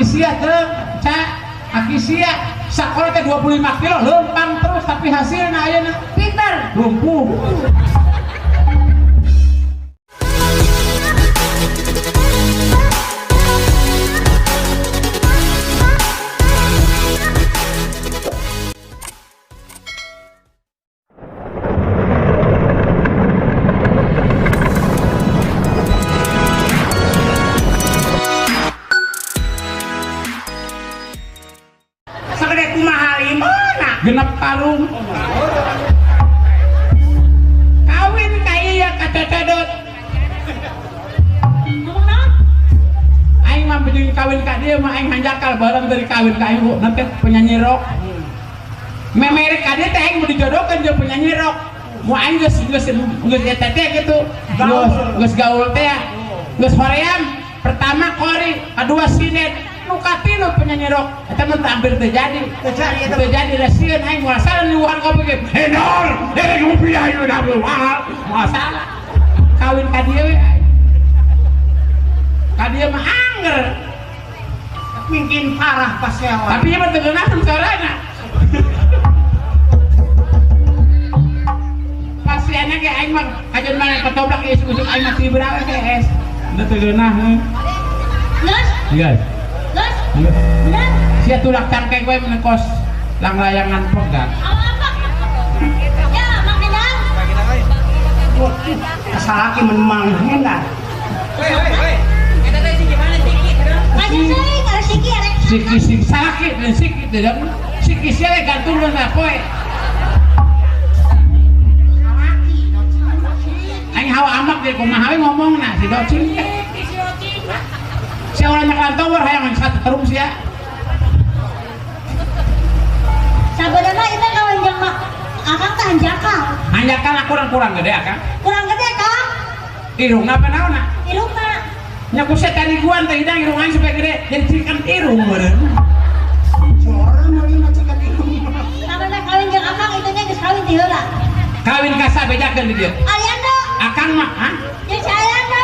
sia teh, Ca. Aki sia sakola teh 25 kilo lempang terus tapi hasilna ayeuna Pinter. Lumpuh. Sagede kumaha limana? Genep kalung. Kawin ka ieu ka cocodot. Ngomong naon? Aing mah jeung kawin ka dieu mah aing hanjakal bareng dari kawin ka aing nanti penyanyi rock. Memerek ka dieu teh aing mau dijodohkeun jeung penyanyi rock. Mau aing geus geus geus eta teh gitu. Geus geus gaul teh. Geus hoream. Pertama kori, kedua sinet. Nu katilu penyanyi rock. Eta mah teu hampir teu jadi. Teu jadi eta. Teu jadi da sieun aing moal salah niuhan kopi ge. Henol, eh ngopi ayo da moal. Moal salah. Kawin ka dieu we aing. Ka dieu mah anger. Mungkin parah pasewa. Tapi ieu mah teu ngeunaheun sorana. Pasianna ge aing mah kajeun mana ketoblak ieu isuk-isuk aing mah tibra we ge es. Teu ngeunaheun. Geus, Geus. geus. Bener. Sia tulak cangkeng we menekos langlayangan pegang. Apa? Ya, Mang Endang. Kasalaki mun Mang Hendar. Ngajak seuing ada siki arek. Siki siki sakit dan siki teh dan siki sia we gantung na poe. Aing hawa amak di kumaha we ngomongna si docing. Sia urang nyekelan tower hayang satu terung sia. Sabenerna itu kawin jeung mak Akang teh hanjakal. Hanjakal kurang-kurang gede akang. Kurang gede, Kang. Irungna apa naonna? Irungna. Nya ku sia tariguan teh hidang irung aing supaya gede jadi cikan irung meureun. Jorang meuli cikan irung. Sabenerna kawin jeung Akang itu nya geus kawin ti heula. Kawin ka sabejakeun di dieu. Aliando. Akang mah, hah? Jeung si Aliando.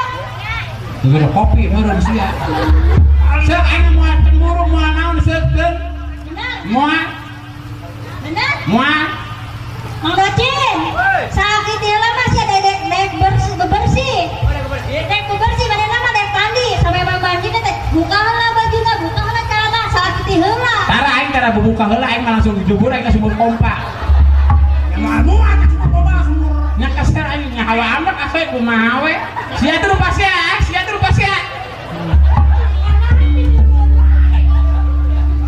Tunggu kopi meureun sia. Seuk aing moal cemburu moal naon seuk keun. Bener. Moal. Bener. Moal. Mang Docin. Sakit heula mah sia dedek dek bersih bebersih. Dek bebersih manehna mah dek mandi sampai mandi teh buka heula bajuna, buka heula celana, sakit heula. Tara aing tara buka heula aing mah langsung dijubur aing ka sumur pompa. Ya moal muat ka sumur pompa sumur. Nya kesel aing nya hawa amak asup kumaha we. Sia teh rupa sia, sia teh rupa sia.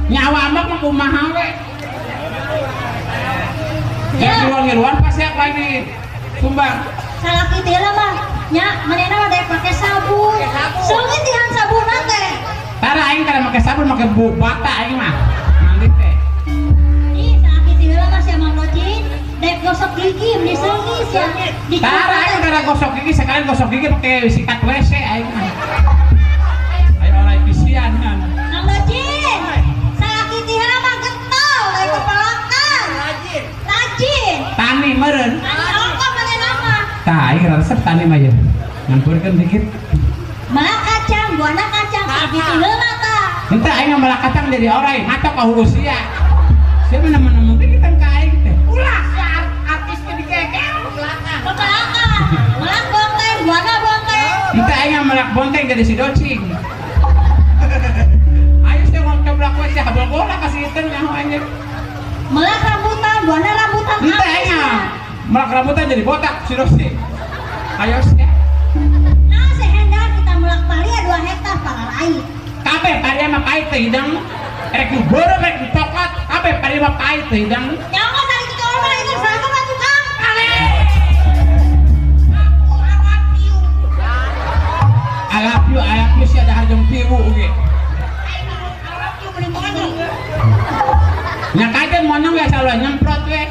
Nya hawa amak mah kumaha we. Ya ngiluan-ngiluan pas ya lagi sumbang. Salaki teh heula mah nya manehna mah dek make sabun. Seungit dihan sabunna teh. Tara aing tara make sabun make bata aing mah. Mandi teh. Ih, salaki teh heula mah sia Mang Docin dek gosok gigi meni seungit sia. Tara aing tara gosok gigi sekalian gosok gigi pakai sikat WC aing mah. Ayo orai pisian kan. Mang Docin, salaki teh heula mah getol lain kepalakan. Rajin. Rajin. Tani meureun. Tani ongkoh manehna mah. Tah aing resep tani mah ye. Nyampurkeun dikit. Melak kacang, buana kacang, salaki teh heula tah. Henteu aing mah melak kacang jadi orai, matok ka hulu sia. Sia mah nemen-nemen teh kita ka aing teh. Ulah sia artis teh dikeker. Kepalakan. Melak bonteng, buana bonteng. Henteu aing mah melak bonteng jadi si docing. Ayo sia ngomong we sia habol bola kasih iteung nyaho aing. Melak rambutan, buana rambutan. Henteu aing mah melak rambutan jadi botak si docing. Ayo sia. Nah, sehendar kita melak paria 2 hektar pangalain. Kabeh paria mah pahit teh hidang. Rek nu beureum rek nu coklat, kabeh paria mah pahit teh hidang. Nyawa sari kitu mah itu saha mah tukang. I love you, I love you sia dahar jeung piwu oge. Nya kajen monyong we asal nyemprot we.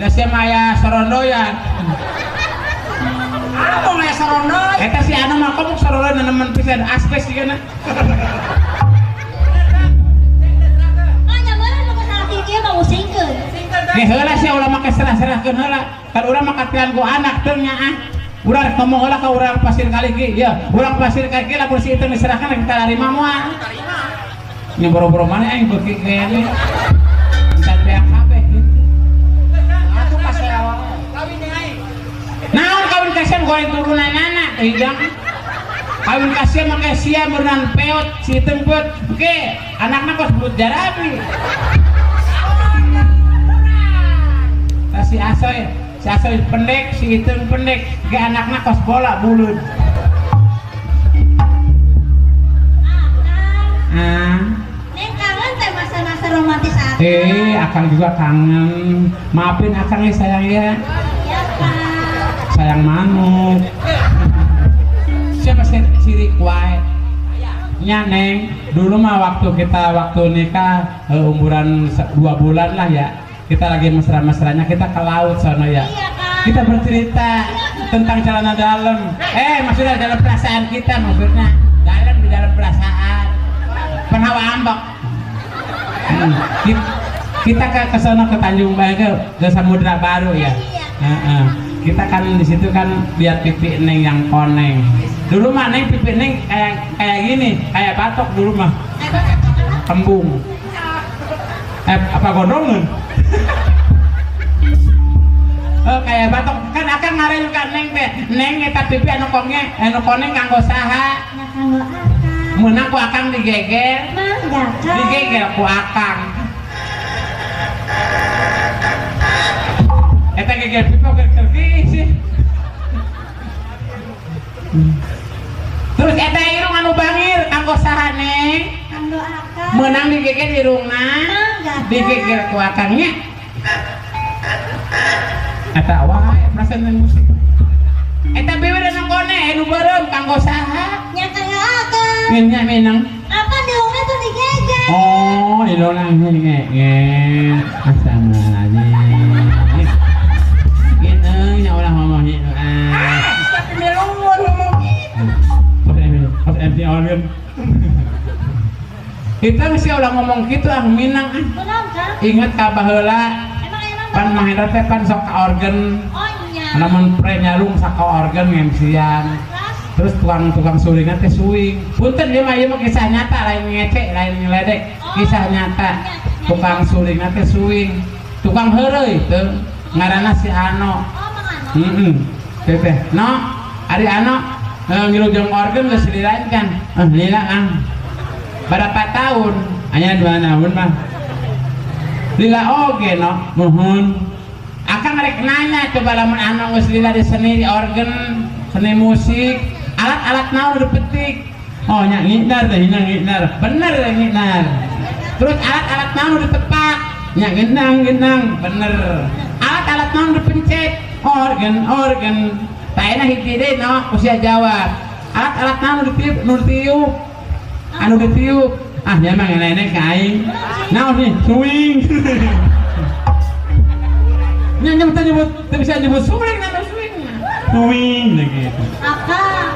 Da sia mah aya sorondoyan. Ah, mau aya sorondoy. Eta si anu mah komuk sorondoy nenemen pisan asbes sigana. Ah, nya meureun nu salaki kieu mah musingkeun. Ge heula sia ulah make serah-serahkeun heula. Kan urang mah katian ku anak teu nya ah. Urang rek ngomong heula ka urang Pasir Kaliki, ya. Urang Pasir Kaliki lamun si itu diserahkan kita tarima moal. Nya boro-boro mana aing beuki kene. Encan beak kabeh gitu. Atuh pasea wae. Kawin jeung aing. Naon kawin kasihan goreng turunanana teh hijang. Kawin kasihan make sia berenang peot si hitung peot. Oke, anakna kos belut jarabi. Tah si Asoy pendek, si hitung pendek, ge anakna kos bola buleud. Akang. Ah. Neng kangen teh masa-masa romantis akang. Akang juga kangen. Maafin akang ya sayang ya. Iya, Kang. Sayang manuk. Siapa sih sirik wae? Nya Neng, dulu mah waktu kita waktu nikah umuran 2 bulan lah ya. Kita lagi mesra-mesranya kita ke laut sono ya. Iya, Kang. Kita bercerita tentang celana dalam. Maksudnya dalam perasaan kita maksudnya. Dalam di dalam perasaan. Penawa ambek. Kita ke sono ke Tanjung Bay ke Samudra Baru ya. Iya. Heeh. Kita kan di situ kan lihat pipi Neng yang koneng. Dulu mah Neng pipi Neng kayak gini, kayak batok dulu mah. Kayak batok apa? Kembung. Apa gondongan? Oh, kayak batok. Kan akan ngaren kan Neng teh. Neng eta pipi anu konge, anu koneng kanggo saha? Nya kanggo akang. Meunang ku akang digeger. Mangga, Kang. Digeger ku akang. Eta geger pipi oge keur sih. Terus eta irung anu bangir kanggo saha Neng? Kanggo akang. Meunang digeger irungna. Mangga, Kang. Digeger ku akangnya. Eta wae perasaan main musik. Eta bibir anu kone anu beureum kanggo saha? Nya kanggo akang. Nya minang. Apa diungna tuh digeger? Oh, irungna digeger. Astagfirullahaladzim. Gitu nya ulah ngomong gitu. Ah, tapi melun ngomong gitu. Pas MC organ. Kita mesti ulah ngomong gitu ah minang ah. Kunaon, Kang? Ingat ka baheula. Emang emang Pan Mang Hendra teh pan sok ka organ. Oh nya. Lamun pre nyalung sok ka organ ngemsian. Terus? Terus tukang-tukang suringna teh suing. Punten ieu mah ieu mah kisah nyata lain ngece, lain ngeledek. Oh. Kisah nyata. Nya, nya. Tukang suringna teh suing. Tukang heureuy teu ngaranna si Ano. Oh, Mang Ano. Heeh. Teh teh. No, ari Ano ngilu jeung organ geus lila kan. Lila ah. Berapa tahun? Hanya 2 tahun mah. Lila oge no, muhun. Akang rek nanya coba lamun Ano geus lila di seni di organ, seni musik, alat-alat naon udah petik. Oh nya ngidar teh, nya ngidar. Bener teh ngidar. Terus alat-alat naon udah tepak. Nya gendang gendang, bener. Alat-alat naon udah pencet. Organ, organ. Taena hiji deui no, usia jawab. Alat-alat naon udah tiup, nu ditiup. Anu ditiup. Ah, nya mah ngeuneh ka aing. Naon nih? Swing. Nya nyebut nyebut, teu bisa nyebut swing, nana swing. Swing gitu. Akang,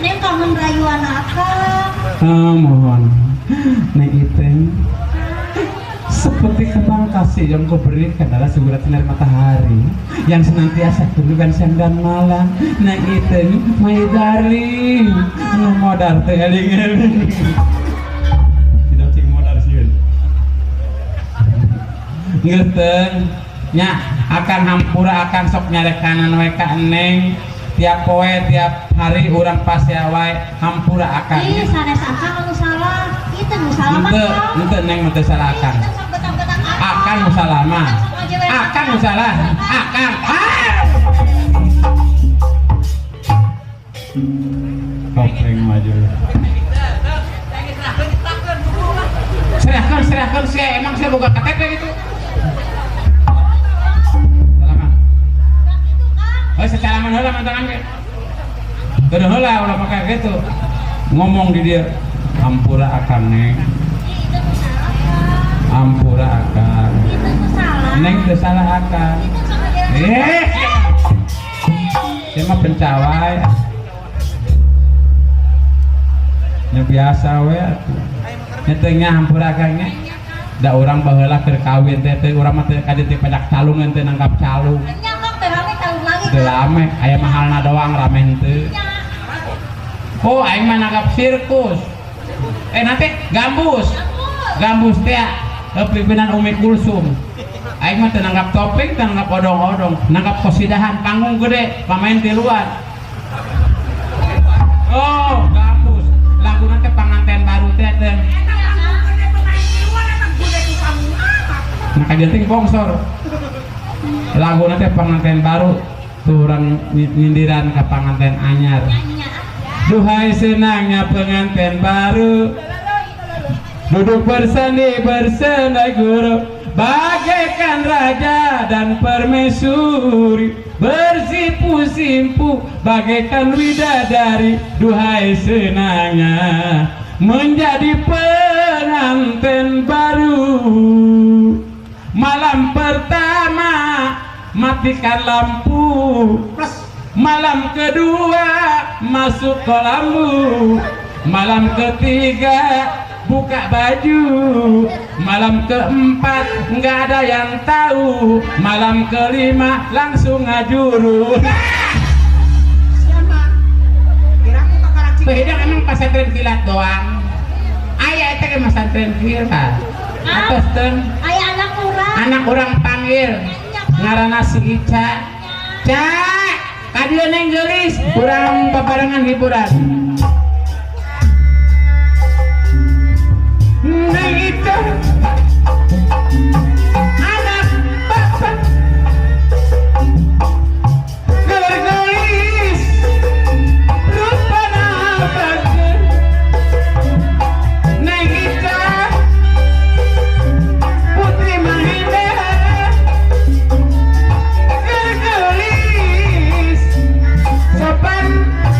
Neng kangen rayuan akang. Oh, mohon. Neng Iteng. Seperti kembang kasih yang kau berikan adalah segera sinar matahari yang senantiasa tunjukkan siang dan malam. Neng Iteng, my darling, nu modar teh eling-eling. Tidak cing modar sieun. Ngerteng nya akan hampura akan sok nyarekanan we ka Neng. Tiap poe tiap hari urang pasea wae hampura akang. Ih, sanes akang anu salah. Ieu nu salah mah. Henteu, henteu Neng mah teu salah akang. Ih, sok betang-betang akang. Akang nu salah mah. Sok aja we. Akang nu salah. Akang. Ah! Kopeng maju. Serahkan, serahkan saya emang saya boga KTP gitu. Salaman. Oh, secalaman heula mantangan ge. Kudu heula ulah pakai gitu. Ngomong di dia, ampura akang Neng. Ampura akang. Neng teu salah akang. Saya mah pencawai. Nya biasa we atuh. Nya teh nya hampura akang nya. Da urang baheula keur kawin teh teh urang mah teh ka dieu teh pajak calungan teh nangkap calung. Nya Kang teh rame calung lagi. Teu rame, aya mahalna doang rame henteu. Oh, aing mah nangkap sirkus. Nanti gambus. Gambus teh pimpinan Umi Kulsum. Aing mah teu nanggap topeng, teu nanggap odong-odong, nanggap kosidahan panggung gede, pamain tiluan. Oh, gambus. Laguna teh panganten baru teh teh. Nah, kajenting bongsor. Laguna teh panganten baru, turang nyindiran ka panganten anyar. Duhai senangnya pengantin baru, duduk bersandi bersandai guru, bagaikan raja dan permaisuri, bersimpu-simpu bagaikan widadari. Duhai senangnya menjadi pengantin baru. Malam pertama matikan lampu, malam kedua masuk kolambu, malam ketiga buka baju, malam keempat nggak ada yang tahu, malam kelima langsung ngajuru. Siapa? Kira aku kakarak cik. Hidang emang pesantren kilat doang. Aya eta ge pesantren kilat. Atos teng Aya anak urang. Anak urang panggil ngaranna si Ica. Ca, kadieu neng geulis, urang babarengan hiburan. Neng Ica, anak bapak, gergelis, rupana bager. Neng Ica, putri Mahinda, gergelis, sopan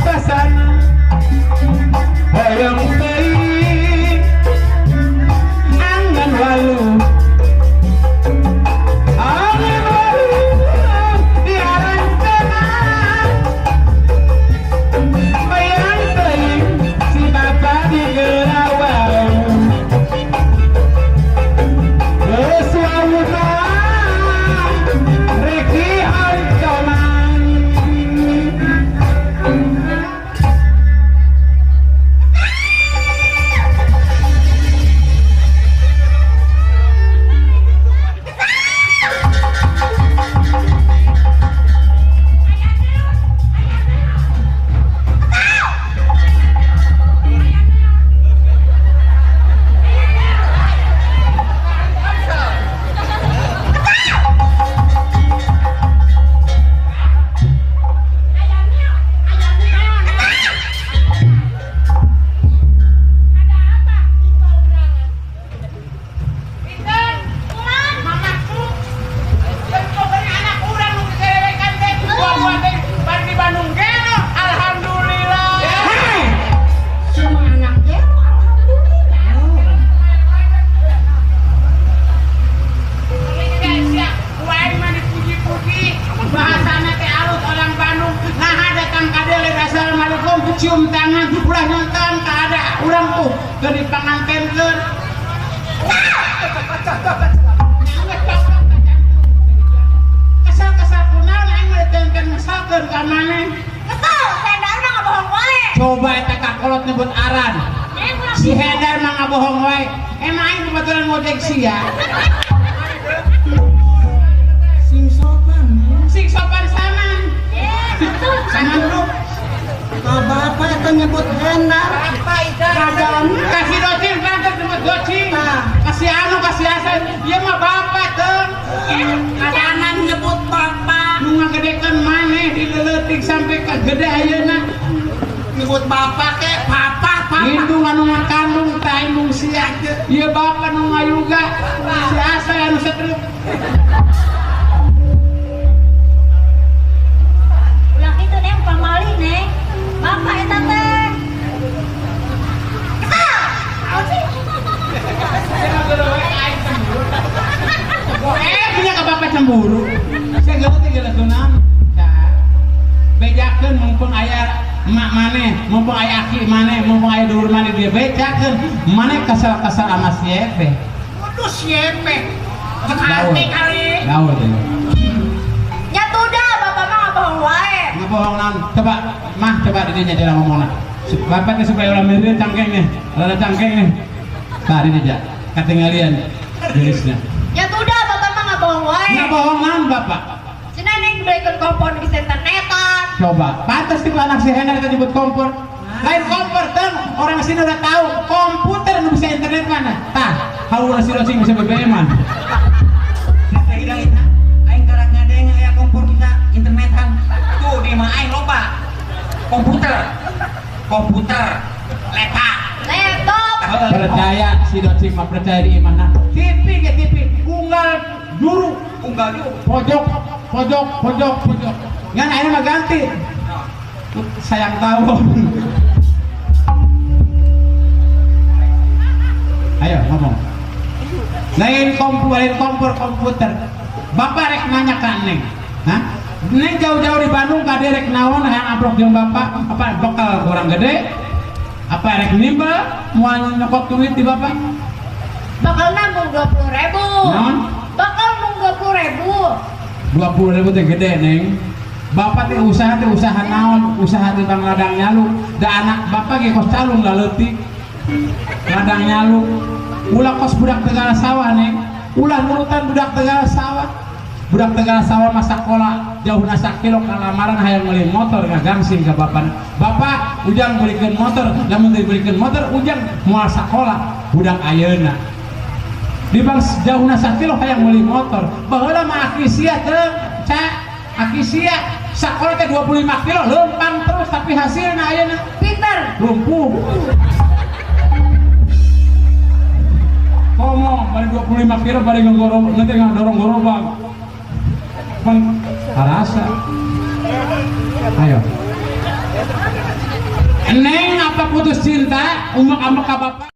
basana, hoyong teuing, angan walu. Angan walu diaranteuna. Bayang teuing si bapa di Gerawang. Geus wawuna rek dioncoman. Alhamdulillah. Semua anak gelo, alhamdulillah. Bahasana teh alus orang Bandung. Nah, datang ka dieu leuh, assalamualaikum, cium tangan, ulah nonton ka ada urang tuh keur dipangantenkeun. Kesal-kesal kunaon aing mah ditenten ngesalkeun ka maneh. Kesel, Hendar mah ngabohong wae. Coba eta kakolot nyebut aran. Neng ulah Si Hendar mah ngabohong wae. Emang aing kebetulan ngojek sia. Sing sopan, ya. Sing sopan saman. Eh, betul. Saman lu. Ka bapak eta nyebut Hendar. Kasih docin pantes nyebut docin. Kasih anu kasih asal. Ieu mah bapak teu. Kanan nyebut bapak. Nu ngagedekeun maneh di leutik sampai ka gede ayeuna. Nyebut bapak ke papa papa. Indung anu ngakandung tah indung sia. Ieu bapak nu ngayuga. Si Asai anu setrup. Ulah kitu neng pamali neng. Bapak eta teh. Kesel. Naon sih? Eh, punya ke bapak cemburu. Saya geus teh geus naon. Bejakeun mumpung aya emak maneh, mumpung aya aki maneh, mumpung aya dulur maneh dia bejakeun. Maneh kesel-kesel sama si Epe. Waduh si Epe. Cek hati kali. Gaul teh. Nya tudah bapak mah ngabohong wae. Ngebohong naon? Coba mah coba di dinya jalan ngomongna. Bapak teh supaya ulah mirip cangkeng nih. Rada cangkeng nih. Tah di dinya. Katinggalian jenisnya. Ya udah, bapak mah nggak bohong wae. Nggak bohong naon bapak? Cenah neng belikan kompor bisa internetan. Coba, pantas tipe anak si Hendar kita nyebut kompor. Lain kompor, teng. Orang sini udah tahu komputer nu bisa internet mana. Tah, haula si Rocing bisa BBM-an. Hidang itu, aing karak ngadeng aya kompor bisa internetan. Tuh di mah aing loba. Komputer. Komputer. Laptop. Laptop. Percaya si Docing mah, percaya di imahna. TV ke TV, unggal juru, Unggal juru. Pojok, pojok, pojok, pojok. Ngan akhirnya mah ganti. Sayang tahu. Ayo ngomong. Lain komputer, lain kompor komputer. Bapak rek nanya ka Neng. Hah? Neng jauh-jauh di Bandung ka rek naon hayang amprok jeung bapak? Apa bekal kurang gede? Apa rek nimba moal nyokot duit di bapak? Bakal nambung 20 ribu. Naon? Bakal mung 20 ribu. 20 ribu teh gede, Neng. Bapak teh usaha naon? Usaha di bang ladang nyalu. Da anak bapak ge kos calung laleutik. Ladang nyalu. Ulah kos budak Tegal Sawah, Neng. Ulah nurutan budak Tegal Sawah. Budak Tegal Sawah mah sakola jauh sakilo kalamaran hayang meuli motor ngagangsing ka bapak. Bapak, ujang belikeun motor, lamun dibelikeun motor ujang moal sakola. Budak ayeuna di bang jauhna sakilo hayang meuli motor. Baheula mah aki sia teh, ca, aki sia sakola teh 25 kilo lempang terus, tapi hasilna ayeuna Pinter. Lumpuh. Komo bari 25 kilo bari ngegorong nanti ngadorong gerobak. Peng karasa. Ayo. Neng apa putus cinta umak amak ka bapak?